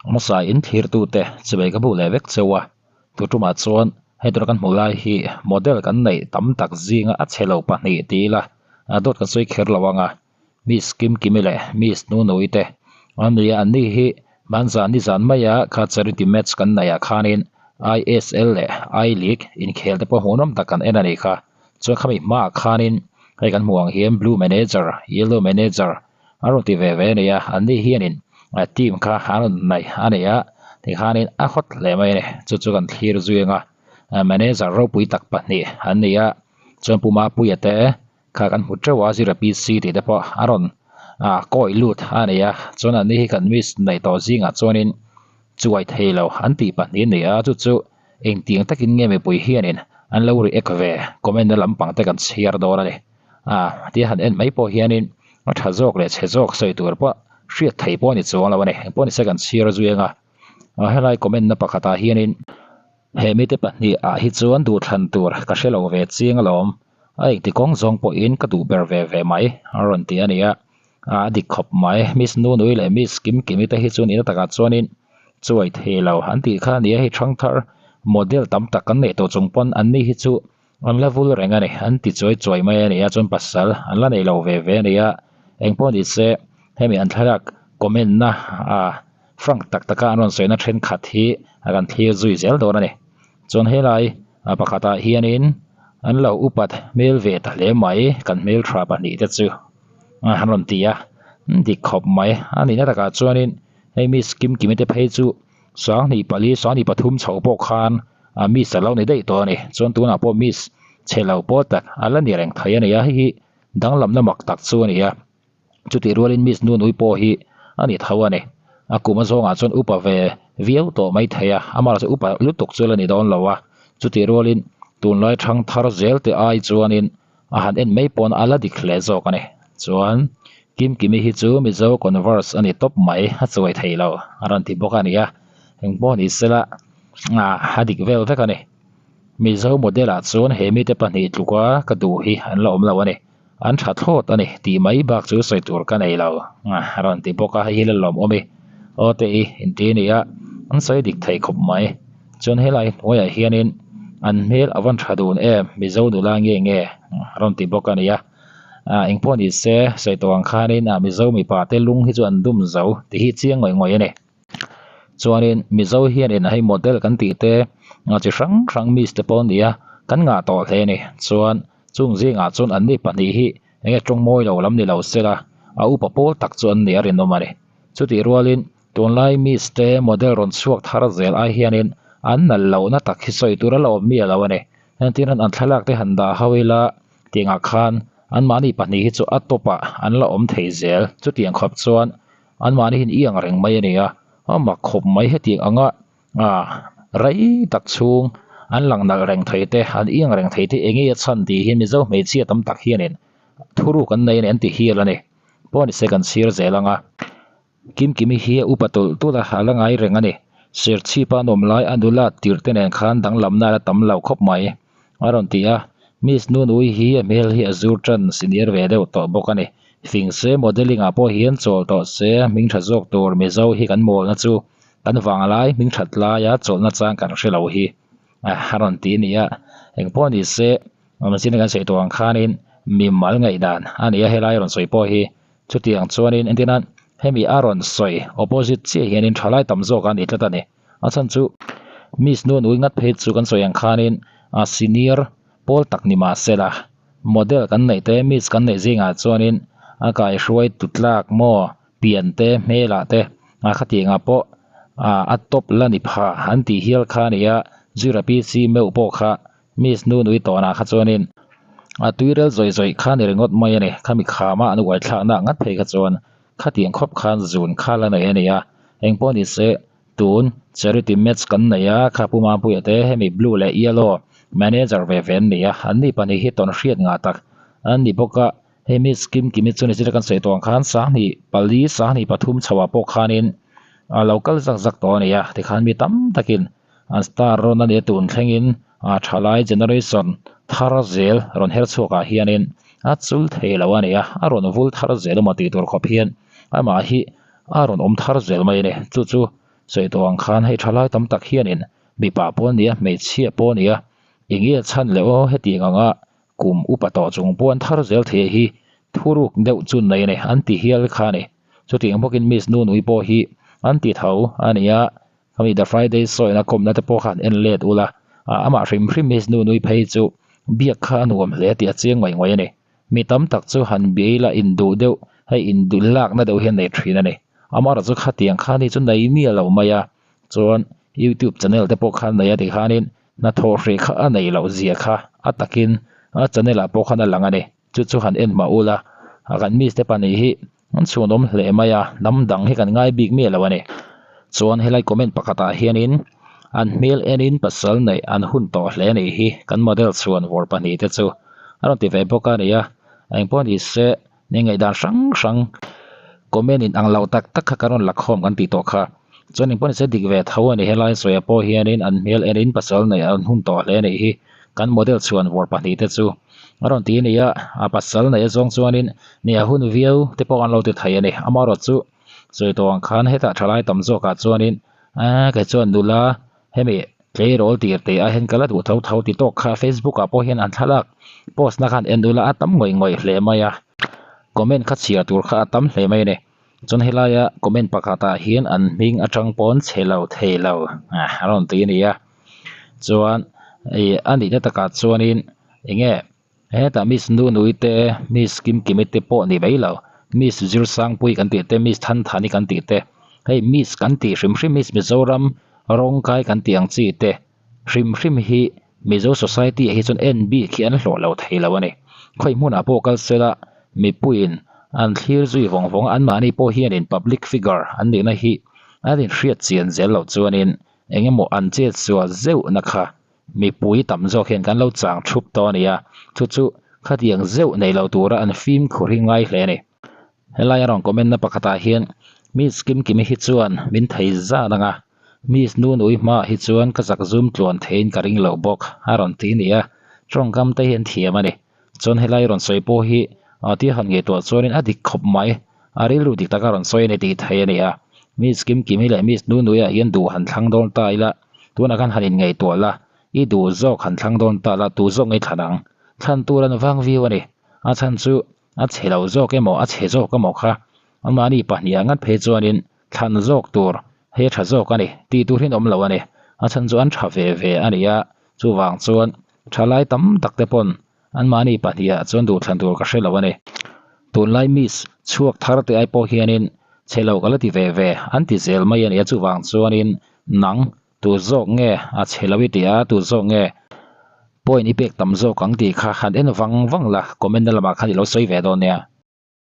Hmasa in thlirtute chuvei ka hmuh leh vek cheu a, tu tumah chuan hei tura kan hmuh lai hi model kan neih tam tak zinga a chhe lo pahnih ti ila dawt kan sawi kher lo ang a, Miss Kimkimi leh Miss Nunui te an ni a, anni hi hmanzan nizan maia kha charity match kan neih ah khanin ISL leh I League inkhel te pawh hmuhnawm tak kan en a nih kha, chuan khami hmaah khanin hei kan hmuh ang hian Blue Manager, Yellow Manager an rawn ti ve ve a ni a, anni hianin team kha an rawn hnaih a ni a, tikhanin a hawt hle mai a ni, chu chu kan thlir zui anga manager ropui tak pahnih an ni a, chuan Pu Mapuia te kha kan hmu teuh a, zira PC tih te pawh a rawn kawi lut a ni a, chuan anni hi kan miss neih tawh zingah chuanin chuai thei lo an tih pahnih a ni a, chu chu engtiang takin nge mipui hianin an lo react ve comment na lampang te kan chhiar dawn a ni. A tia han en mai pawh hianin a tha zawk leh chhe zawk sawi tur pawh hriat theih pawh a ni chuang lo a ni. Engpawh nise kan chhiar zui anga helai comment na pakhatah hianin he mite pahnih ah hi chuan duhthlan tur ka hre lo ve chiang alawm a engti kawng zawng pawhin ka duh ber ve ve mai a rawn ti a ni a, a dik khawp mai. Miss Nunui leh Miss Kimkimi te hi chuan ina takah chuanin chuai thei lo an tih kha a ni a, hei thangthar model tam tak kan neih tawh chung pawn anni hi chu An la vul reng a ni, an ti chuai chuai mai a ni a, chuan pasal an la nei lo ve ve a ni a, engpawh ni se hemi an thlalak comment na ah frank tak taka an rawn sawina thenkhat hi a kan thlir zui zel dawn a ni. Chuan helai pakhatah hianin an lo upat hmel ve ta hle mai kan hmeltha pahnih te chu an rawn ti a, dik khawp mai a nihna takah chuanin hei miss Kimkimi te phei chu Sanghnih pali, sanghnih pathum chho pawh khan a miss a lo ni daih tawh a ni. Chuan tunah pawh miss chhe lo pawh tak a la ni reng thei a ni a, hei hi danglamna mak tak chu a ni a. Chutih rualin miss Nunui pawh hi a ni tho a ni. A kum a zawngah chuan upa ve viau tawh mai thei a, amah chu upa lutuk chu la ni dawn lo a. Chutih rualin tunlai thang thar zel te ai chuanin a han en mai pawn a la dik hle zawk a ni. Chuan Kimkimi hi chu Mizo Converse a ni tawp mai, a chuai thei lo a rawn ti bawk a ni a, engpawh ni sela a dik vel vek a ni. Mizo model ah chuan he mite pahnih tluka ka duh hi an la awm lo a ni, an tha thlawt a ni tih mai bak chu sawi tur ka nei lo a rawn ti bawk a, hei hi la lawmawm i aw te i inti a ni a, an sawi dik thei khawp mai. Chuan helai hnuaiah hianin an hmel a van tha dun em Mizo nula nge nge a rawn ti bawk a ni a ah engpawh ni se sawi tawh ang khanin ah Mizo mipa te lung hi chu an dum zo tih hi chiang ngawih ngawih a ni. Chuanin Mizo hianin hei model kan tih te chi hrang hrang miss te pawh a ni a kan ngah tawh hle a ni. Chuan chung zingah chuan anni pahnih hi enge tawng mawi lo lam ni lo sela a upa pawl tak chu an ni a rinawm a ni. Chutih rualin Tunlai miss te model rawn chhuak thar zel ai hianin an nalh lohna tak hi sawi tur a la awm miah lo a ni. Entirnan an thlalak te han dah ho ila tiangah khan anmahni pahnih hi chu a top ah an la awm thei zel. Chutiang khawp chuan anmahni hian i ang reng mai a ni a, a mak khawp mai hetiang anga ah rei tak chhung an lang nalh reng thei te an i ang reng thei te eng nge a chhan tih hi Mizo hmeichhia tam tak hianin thuruk an nei a ni an ti hial a ni. Pawh ni se kan chhir zel ang a. Kimkimi hi a upa tulh tulh a, a la ngai reng a ni. Serchhipa an awm lai a nula tirh te nen khan danglamna a la tam lo khawp mai, a rawn ti a. Miss Nunui hi a hmel hi a zur tan senior ve deuh tawh bawk a ni. Fing se modelling ah pawh hian chawl tawh se hming tha zawk tur Mizo hi kan mawlna chu kan vang lai hming that laia chawlhna chang kan hre lo hi a rawn ti a ni a. Engpawh ni se machine kan sawi tawh ang khanin mimal ngaihdan a ni a helai rawn sawi pawh hi. Chutiang chuanin entirnan hemi a rawn sawi opposite chiah hianin thalai tam zawk a ni tlat a ni. A chhan chu Miss Nunui ngat phei chu kan sawi ang khanin a senior pawl tak ni mah sela model kan neih te Miss kan neih zingah chuanin a kaihruai tutlak maw pian te hmelah te a khatiangah pawh a top la ni pha an tih hial kha a ni a, Zira PC meuh pawh kha Miss Nunui tawnah kha chuanin a tuirel zawih zawih kha ni ringawt mai a ni. Khami khama an uai thlakna ngat phei kha chuan khatiang khawp khan zun kha la nei a ni a. Engpawh ni se tun charity match kan nei a, kha Pu Mampuia te hemi blue leh yellow manager ve ve an ni a, an ni pahnih hi tawn hriat ngah tak an ni bawk a. Hei Miss Kimkimi chu ni zira kan sawi tawh ang khan sanghnih pali sanghnih pathum chhoah pawh khanin a lo kal zak zak tawh a ni a, tikhan mi tam takin An star rawn a nia tun thlengin a thalai generation thar zel rawn her chhuakah hianin a chul thei lo a ni a, a rawn vul thar zel emaw tih tur khawp hian amah hi a rawn awm thar zel mai a ni. Chu chu Sawi tawh ang khan hei thalai tam tak hianin mipa pawh a nia hmeichhia pawh a nia enge a chhan leh aw hetiang anga kum upa tawh chung pawh an thar zel thei hi thuruk deuh chu nei a ni an ti hial kha a ni. Chutiang bawkin Miss Nunui pawh hi an ti tho a nia Khami The Friday sawina kawmna te pawh khan en let ula, amah hrim hrim Miss Nunui phei chu biak kha a nuam hle tih a chiang ngawih ngawih a ni. Mi tam tak chu han biai la induh deuh, hei induh lakna deuh hian nei thin a ni. Amaherawhchu chu khatiang kha ni chu nei miah lo mai a, chuan YouTube channel te pawh khan nei a tikhanin hnathawh hrih kha a nei loh zia kha a takin a channel ah pawh khan a lang a ni. Chu chu han en hmah ula, kan miss te pahnih hi an chhuanawm hle mai a, hnam dang hi kan ngai bik miah lo a ni. Chuan helai comment pakhatah hianin an hmel enin pasal neih an hun tawh hle a nih hi kan model chhuan vawr pahnih te chu a rawn ti ve bawk a ni a, engpawh ni se ni ngaihdan hrang hrang comment in ang lo tak tak kha kan rawn la khawm kan tih tawh kha. Chuan engpawh ni se dik ve tho a ni helai sawiah pawh hianin an hmel enin pasal neih an hun tawh hle a nih hi kan model chhuan vawr pahnih te chu. A rawn ti a ni a, a pasal neih azawng chuanin ni a hun viau te pawh an lo ti thei a ni. Amaherawh chu sawi tawh ang khan hetah thalai tam zawkah chuanin aaa kei chuan nula hemi tleirawl tir teh ah hian ka la duh tho tho ti tawk kha Facebook ah pawh hian an thlalak post na khan en ula a tam ngawih ngawih hle mai a, comment kha chhiar tur kha a tam hle mai a ni. Chuan helaia comment pakhatah hian an hming atang pawn chhe lo thei lo a rawn ti a ni a chuan ih a nihna takah chuanin eng nge hetah miss Nunui te miss Kimkimi te pawh ni mai lo miss Zirsangpui kan tih te miss Thanthani kan tih te hei miss kan tih hrim hrim miss Mizoram rawngkai kan tih ang chi te hrim hrim hi Mizo society ah hi chuan en bik hi an hlawh lo thei lo a ni. Khawi hmunah pawh kal sela mipuiin an thlir zui vawng vawng a, anmahni pawh hianin public figure an nihna hi an inhriat chian zel loh chuanin eng emaw an chet sual zeuhna kha mipui tam zawk hian kan lo chang thup tawh a ni a, chu chu khatiang zeuh nei lo tura an fimkhur hi ngai hle a ni. Helai a rawn comment na pakhatah hian Miss Kimkimi hi chuan min thei zan ang a, Miss Nunui hmaah hi chuan ka zak zum tluan theiin ka ring lo bawk a rawn ti ni a, tawngkam te hi an thiam a ni. Chuan helai rawn sawi pawh hi tia han ngaihtuah chuanin a dik khawp mai, a rilru dik taka rawn sawi a ni tih thei a ni a. Miss Kimkimi leh Miss Nunui ah hian duh han thlang dawn ta ila, tunah khan han inngaihtuah la, i duh zawk han thlang dawn ta la, tu zawk ngei thlan ang? Thlan tur an vang viau a ni. A chhan chu A chhe lo zawk emaw a chhe zawk emaw kha anmahni pahnih ah ngat phei chuanin thlan zawk tur hei a tha zawk a ni tih tur hian awm lo a ni. A chhan chu an tha ve ve a ni a, chuvang chuan thalai tam tak te pawn anmahni pahnih ah chuan duhthlan tur ka hre lo a ni. Tunlai miss chhuak thar te ai pawh hianin chhe lo ka la ti ve ve an ti zel mai a ni a, chuvang chuanin nang Tu zawk nge a chhe lo i tih a, tu zawk nge point i pek tam zawk ang tih kha han en vang vang la, comment na lamah khan i lo sawi ve dawn nia.